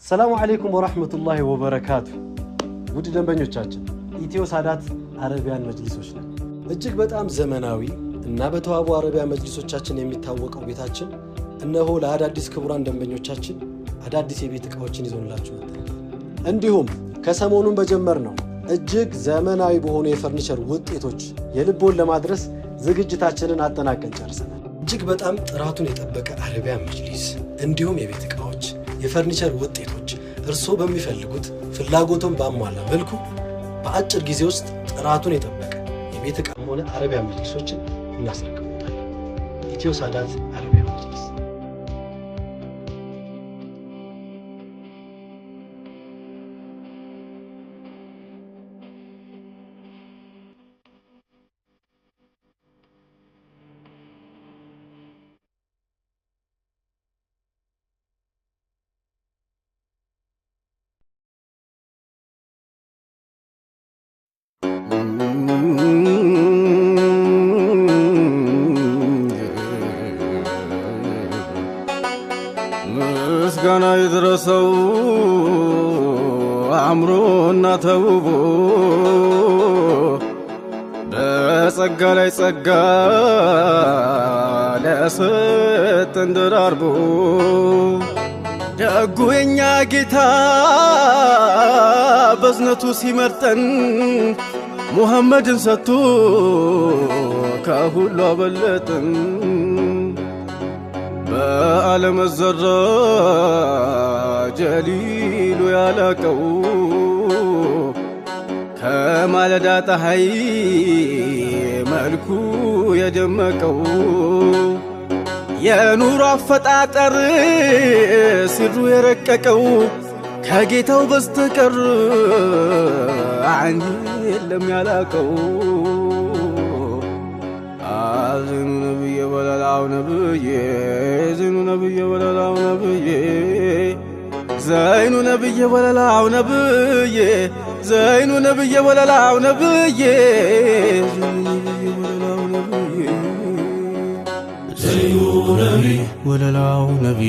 ሰላሙ አለይኩም ወራህመቱላሂ ወበረካቱ። ውድ ደንበኞቻችን፣ ኢትዮ ሳዳት አረቢያን መጅሊሶች ነን። እጅግ በጣም ዘመናዊ እና በተዋቡ አረቢያ መጅሊሶቻችን የሚታወቀው ቤታችን እነሆ ለአዳዲስ ክቡራን ደንበኞቻችን አዳዲስ የቤት ዕቃዎችን ይዞንላችሁ መጥተናል። እንዲሁም ከሰሞኑን በጀመርነው እጅግ ዘመናዊ በሆኑ የፈርኒቸር ውጤቶች የልቦን ለማድረስ ዝግጅታችንን አጠናቀን ጨርሰናል። እጅግ በጣም ጥራቱን የጠበቀ አረቢያን መጅሊስ እንዲሁም የቤት ዕቃዎች፣ የፈርኒቸር ውጤቶች እርስዎ በሚፈልጉት ፍላጎቶን ባሟላ መልኩ በአጭር ጊዜ ውስጥ ጥራቱን የጠበቀ የቤት ዕቃም ሆነ አረቢያን መጅሊሶችን እናስረክቦታለን። ኢትዮ ሳዳት አረቢያን መጅሊስ። ምስጋና ይድረሰው አእምሮና ተውቦ፣ በጸጋ ላይ ጸጋ ለሰጠን ደራርቦ። ደጉ የኛ ጌታ በዝነቱ ሲመርጠን፣ ሙሐመድን ሰጥቶ ከሁሉ አበለጠን። በዓለም ዘራ ጀሊሉ ያላቀው፣ ከማለዳ ፀሐይ መልኩ የደመቀው፣ የኑሮ አፈጣጠር ሲሩ የረቀቀው፣ ከጌታው በስተቀር አንድ የለም ያላቀው። ዘይኑ ነብዬ ወለላው ነብዬ፣ ዘይኑ ነብዬ ወለላው ነብዬ፣ ዘይኑ ነብዬ ወለላው ነብዬ፣ ዘይኑ ነብዬ ወለላው ነብዬ፣ ዘይኑ ነብዬ ወለላው ነብዬ፣ ዘይኑ ነቢ ወለላው ነቢ።